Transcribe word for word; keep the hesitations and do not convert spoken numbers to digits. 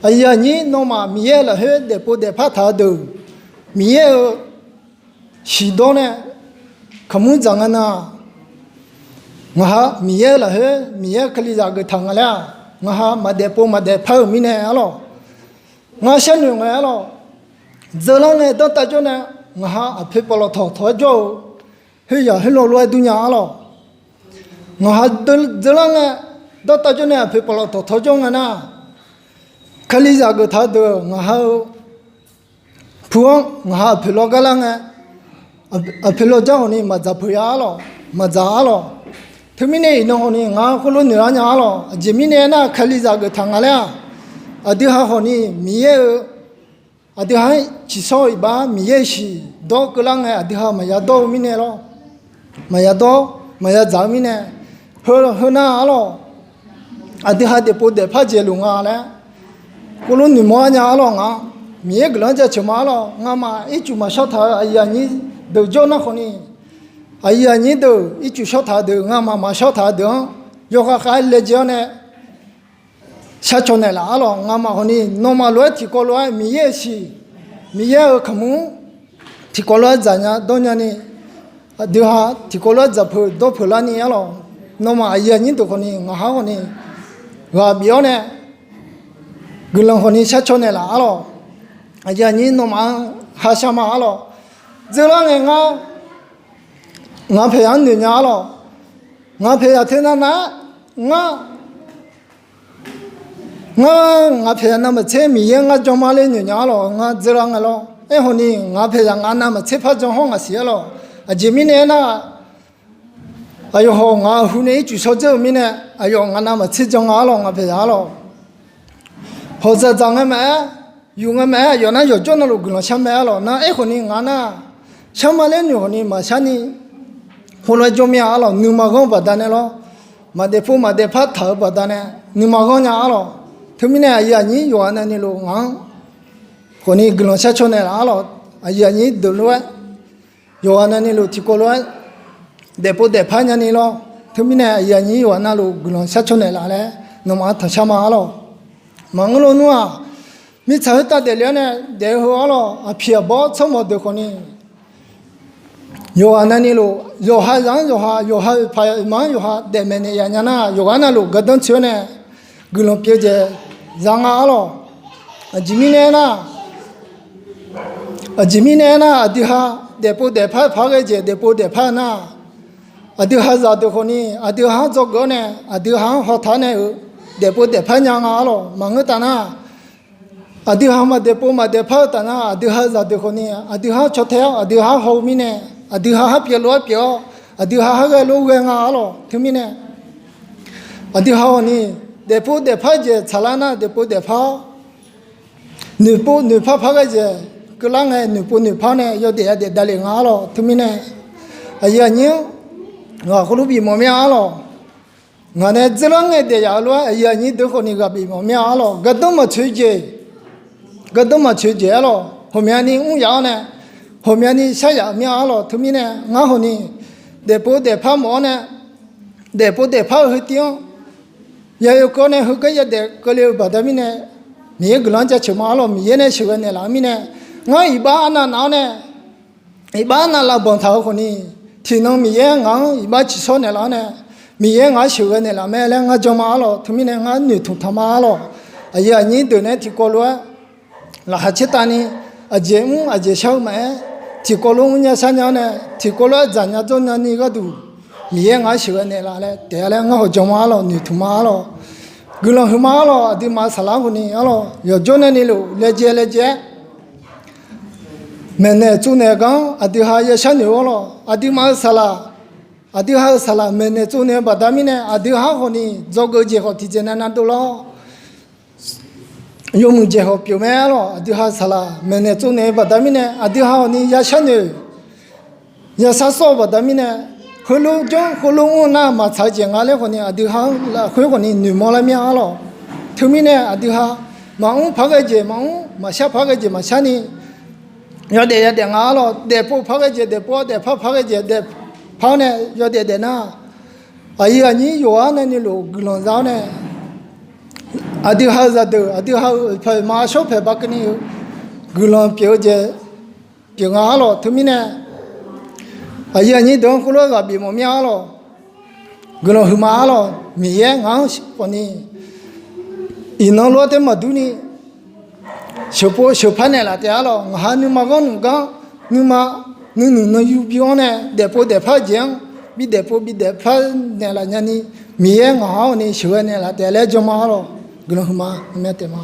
Aqyuif aqnyir, nawmaf Miqyaer-euq lafkhoer daefpov daefpar taq-eu deuq, Miqyaer-euq shiqdawr nae kaqmur dzaq nga nar, ngaq ha Miqyaer-euq lafkhoer Miqyaer kalizaq geuftaq nga laer-aq, ngaq ha maqdaefpov maqdaefpar-euq mirnae arlawq. Ngar sharnoeq ngae arlawq, dzeurlar ngae danrtav jawr nae, ngaq ha aqpoeq pawqlawq tawqtawq-aer jawr-eu, khoeryaq khoerlaw lof-aer durnya arlawq. Ngaq ha dzeurlar ngae danrtav jawr nae aqpoeq pawqlawq tawqtawq jawr nga nar, kalizaq geuftaq-eu deuq ngaq ha-eu pu-anr ngaq ha aqpoeq law gar lar ngae, aqpoeq law jar hawq ni maqdzaq peuq-a arlawq, maqdzaq arlawq. Teumirnae iqnan hawq ni ngar khoerlof noeq-ar nya arlawq. Aqjeq mirnae aernar, kalizaq geuftaq nga laer-aq, aqdui ha hawq ni Miqyaer-eu, aqdui ha-anr ciqsawr-eu iqbax Miqyaer-euq shiqdawr keuvlar ngae, aqdui ha maqya dawr-eu mirnae lawr, maqya dawr maqya dzaq-eu mirnae, heu, heu nar arlawq, aqdui ha daefpov daefpar jeq luf nga laer khoerlof noeqmawr-ar nya arlawq. Ngaq Miqyaer guiqlanq-anr jaceuq ma arlawq. Ngamaf ircuf maqshawr taq-eu aqyuif aqnyir deuq jawr nar khawf ni, aqyuif aqnyir deuq ircuf shawr taq-eu deuq, ngamaf maqshawr taq-eu deuq-anr yawkhav khav-aer laejae-awr nae sharcaw naeqlaf arlawq. Ngamaf hawq ni nawmaf lof-aer tiqkawv lof-aer Miqyaer-euq shiq, Miqyaer-euq kaqmur tiqkawv lof-aer dzaqnya dawrnya ni, aqdui ha tiqkawv lof-aer dzaqpeuq dawrpeuq larni arlawq. Nawmaf aqyuif aqnyir deuq khawf ni ngaq ha hawq ni ghaq bif-awr nae guiqlanq khawf ni sharcaw naeqlaf arlawq. Aqyuif aqnyir nawmaf-anr hashar ma arlawq. Dzeurlar ngae ngar, ngaq paeqzaq-anr noeq nya arlawq. Ngaq paeqzaq teunav nar, ngar, ngar, ngaq paeqzaq navmaqtser Miqyaer ngar jan ma laer noeq nya arlawq. Ngar dzeurlar ngae lawr, aerkhawf ni ngaq paeqzaq ngaq navmaqtser par jan hawr ngaq siq arlawq. Aqjeq mirnae aernar, aqyawf hawq ngaq hu nae ircuf shawr dzeur-eu mirnae, aqyawf ngaq navmaqtser jan nga arlawq, ngaq paeqzaq arlawq. Hawq dzaqdzaq ngae maqaer, yuf ngae maqaer, aqyawf nar yawqjawr navluf guiqlanq shar mae arlawq. Nar aerkhawf ni ngaq nar, shar ma laer noeq khawf ni maqshar ni, khoerlof-aer jawr mir-a arlawq. Nuima ghanr-eu baqda nae lawr, maqdaefpov maqdaefpar taq-eu baqda nae nuima ghanr nya arlawq. Teumirnae aqyuif aqnyir yawqghaq navni luf ngaq-anr khawf ni guiqlanq sharcaw naeqlaf arlawq. Aqyuif aqnyir deuq lof-aer yawqghaq navni luf tiqkawv lof-aer daefpov daefpar nyani lawr. Teumirnae aqyuif aqnyir yawqghaq navluf guiqlanq sharcaw naeqlaf laer nawmaf-anr tanqshar ma arlawq. Maqngeur lof nmr-aq, mirtsaq khoertav daefle-awr nae daef-eu heu arlawq, aqpiq aqbawr tsawrmawq deuq khawf ni yawqghaq navni luf yawqha zaq-anr yawqha, yawqha oeqpaq oeqma-anr yawqha daef maeqnaeq yaf nya nar, yawqghaq navluf gardanr tsoeq-awr nae guiqlanq pyeuf-eu jeq za nga arlawq. Aqjeq mirnae aernar, aqjeq mirnae aernar, aqdui ha daefpov daefpar paq-aer ghae jeq, daefpov daefpar nar, aqdui ha zaqdeuq khawf ni aqdui ha-anr dzawgeuf-awr nae, aqdui ha-anr hawtaq-awr nae-euq daefpov daefpar nya nga arlawq. Maqngeur taf nar, aqdui ha maqdaefpov maqdaefpar-eu taf nar, aqdui ha zaqdeuq khawf ni aqdui ha-anr caw tae-awr aqdui ha-anr haw-eu mirnae, aqdui ha-anr pyeuf lof-aer pyeuf-awr, aqdui ha-anr ghae lof-aer ghae nga arlawq. Teumirnae aqdui ha hawq ni daefpov daefpar jeq tsaqlar nar, daefpov daefpar-awr noeqpov noeqpar paq-aer ghae jeq keuvlar ngae, noeqpov noeqpar-awr nae yawdaef yadaef davlef nga arlawq. Teumirnae aqyuif aqnyir-anr ghaq khoerlof bifmawf mir-a arlawq. Ngaq nae dzeurlar ngae daef yaf-eu lof-aer aqyuif aqnyir deuq khawf ni ghaq bifmawf mir-a arlawq. Gardanr maqtsoeq jeq, gardanr maqtsoeq jeq arlawq, ghawqmyani mr yaf-awr nae ghawqmyani shar yaf mir-a arlawq. Teumirnae ngar hawq ni daefpov daefpar mawf-awr nae, daefpov daefpar-eu heu tiv-anr ya oekeuv-awr nae heugar yadaef keuvle-eu baqda mirnae, Miqyaer guiqlanq-anr jaceuq ma arlawq. Miqyaer nae sheuqghae naeqlaf-eu mirnae, ngar iqbax arnav naf-awr nae, iqbax arnav lavbanq taq-eu khawf ni, tiqnan Miqyaer ngaq-anr iqbax ciqshawr naeqlaf-awr nae, Miqyaer ngaq-anr sheuqghae naeqlaf mae laer ngar jan ma arlawq. Teumirnae ngar noeqtmq taq ma arlawq. Aqyuif aqnyir deuq nae tiqkawv lof-aer laqkhaq caertavni, aqjeq mr aqjeq shar-eu maqaer, tiqkawv lof mrnya sharnya-awr nae, tiqkawv lof-aer dzaqnya dzawrnya ni gharduq, Miqyaer ngaq-anr sheuqghae naeqlaf laer taef-a laer ngar hawq jan ma arlawq, noeqtmq ma arlawq. Guiqlanq huiqma arlawq. Aqduimaf-euq saqlaq-anr khawf ni arlawq, yawqjawr navni luf laejae laejae-aer maeqnaeq tsovnaeq gar-anr aqdui ha yashar noeq-eu arlawq. Aqduimaf-euq saqlaq, aqdui ha-euq saqlaq maeqnaeq tsovnaeq-eu baqda mirnae, aqdui ha-anr khawf ni dzawgeuf jeq khawf tiqjeq nav nav dovlar-awr, yawmuiq jeq khawf pyeuf mae arlawq. Aqdui ha saqlaq maeqnaeq tsovnaeq-eu baqda mirnae, aqdui ha hawq ni yashar noeq yashar sawr-eu baqda mirnae, heulof janr heulof mr-eu nar maqtsaq-eu jeq nga laer khawf ni aqdui ha-anr lafkhoer khawf ni noeqmawr lar mir-a arlawq. Teumirnae aqdui ha maqmr paq-aer ghae jeq maqmr, maqshar paq-aer ghae jeq maqshar ni, yawdaef yadaef nga arlawq. Daefpov paq-aer ghae jeq daefpov-awr, daefpar paq-aer ghae jeq daefpar-awr nae yawdaef daef nar, aqyuif aqnyir yawqghaq navni luf guiqlanq za-awr nae, aqdui ha-euq zaqdeuq, aqdui ha-euq paq-euq ma shawr paeq ba keuvni-eu guiqlanq pyeuf-eu jeq pyeuf nga arlawq. Teumirnae aqyuif aqnyir deuq-anr khoerlof-aer ghaq bif mawf mir-a arlawq. Guiqlanq huiqma arlawq. Miqyaer ngaq-anr khawfni iqnan lof-aer tae maqdurni sheuqpov sheuqpar naeqlaf taef arlawq. Ngaqha nuima ghanr nuigar, nuima nuinuiq nuiyu byanr nae daefpov daefpar-eu jeq-anr bidaefpov bidaefpar naeqlaf nyani, Miqyaer ngaq-anr khawfni sheuqghae naeqlaf taef laer janma arlawq. Guiqlanq huiqma, nuima taef ma.